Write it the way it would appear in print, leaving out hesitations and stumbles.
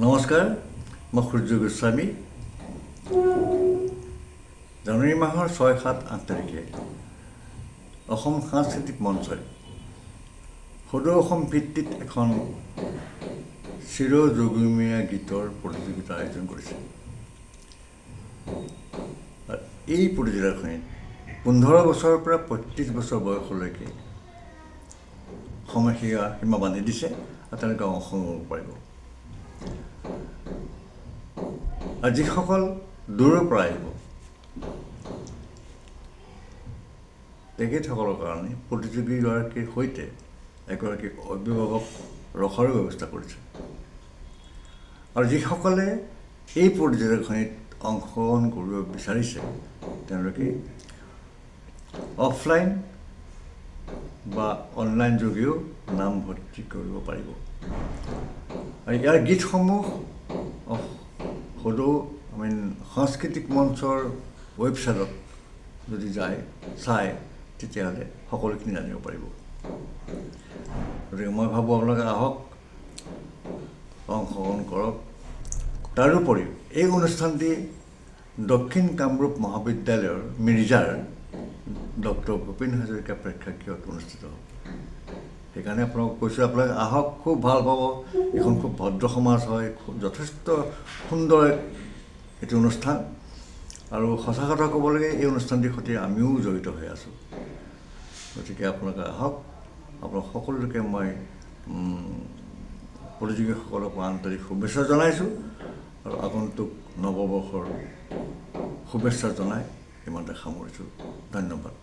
নমস্কাৰ, মই সূৰ্য গোস্বামী। জানুৱাৰী মাহৰ 6, 7, 8 তাৰিখে অসম সাংস্কৃতিক মঞ্চই সদৌ অসম ভিত্তিত এখন চিৰযুগমীয়া গীতৰ প্ৰতিযোগিতা আয়োজন কৰিছে। এই প্ৰতিযোগিতাখনিত 15 বছৰৰ পৰা 35 বছৰ বয়সলৈকে সময়সীমা সীমা বান্ধি দিছে আৰু তেওঁলোকে অংশগ্ৰহণ কৰিব পাৰিব। আৰু যিসকল দূৰৰ পৰা আহিব তেখেতসকলৰ কাৰণে প্ৰতিযোগীগৰাকীৰ সৈতে এগৰাকী অভিভাৱক ৰখাৰো ব্যৱস্থা কৰিছে। আৰু যিসকলে এই প্ৰতিযোগিতাখনিত অংশগ্ৰহণ কৰিব বিচাৰিছে তেওঁলোকে অফলাইন বা অনলাইন যোগেও নামভৰ্তি কৰিব পাৰিব। আৰু ইয়াৰ গীতসমূহ সদৌ সাংস্কৃতিক মঞ্চৰ ৱেবছাইটত যদি যায় চায় তেতিয়াহ'লে সকলোখিনি জানিব পাৰিব। গতিকে মই ভাবোঁ আপোনালোকে আহক, অংশগ্ৰহণ কৰক। তাৰোপৰি এই অনুষ্ঠানটি দক্ষিণ কামৰূপ মহাবিদ্যালয়ৰ মিৰ্জাৰ ডক্টৰ ভূপেন হাজৰিকা প্ৰেক্ষাগৃহত অনুষ্ঠিত হ'ব। সেইকাৰণে আপোনালোকক কৈছোঁ, আপোনালোকে আহক, খুব ভাল পাব। এইখন খুব ভদ্ৰ সমাজ হয়, খুব যথেষ্ট সুন্দৰ এটি অনুষ্ঠান। আৰু সঁচা কথা ক'ব লাগে, এই অনুষ্ঠানটিৰ সৈতে আমিও জড়িত হৈ আছোঁ। গতিকে আপোনালোকে আহক। আপোনালোক সকলোকে মই প্ৰতিযোগীসকলক আন্তৰিক শুভেচ্ছা জনাইছোঁ আৰু আগন্তুক নৱবৰ্ষৰ শুভেচ্ছা জনাই ইমানতে সামৰিছোঁ। ধন্যবাদ।